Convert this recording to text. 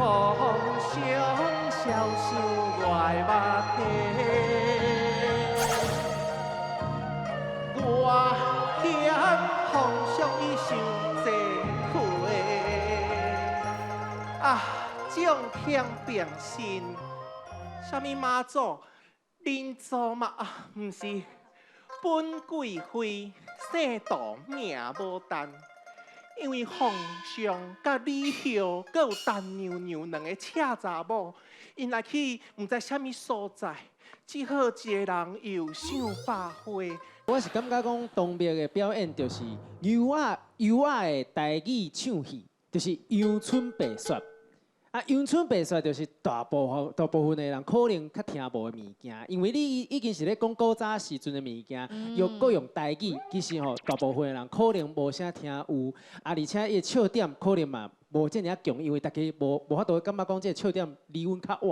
霜消受我的肉體。我嫌皇上伊傷濟歲，啊，眾卿平身，啥物媽祖、恁祖嘛啊，毋是本貴妃姓杜名牡丹，因為皇上佮李后，閣有陳娘娘兩个赤查某，𪜶來去毋知啥物所在，只好一个人遊賞百花。我是感覺講，唐蜜的表演就是優雅優雅的台語唱戲，就是陽春白雪。啊，陽春白雪就是大部分的人可能較聽無的物件，因為你已經是咧講古早時陣的物件，又閣用台語，其實吼大部分的人可能無啥聽有，啊，而且伊的笑點可能嘛無遮爾啊強，因為大家無法度感覺講這个笑點離阮較遠。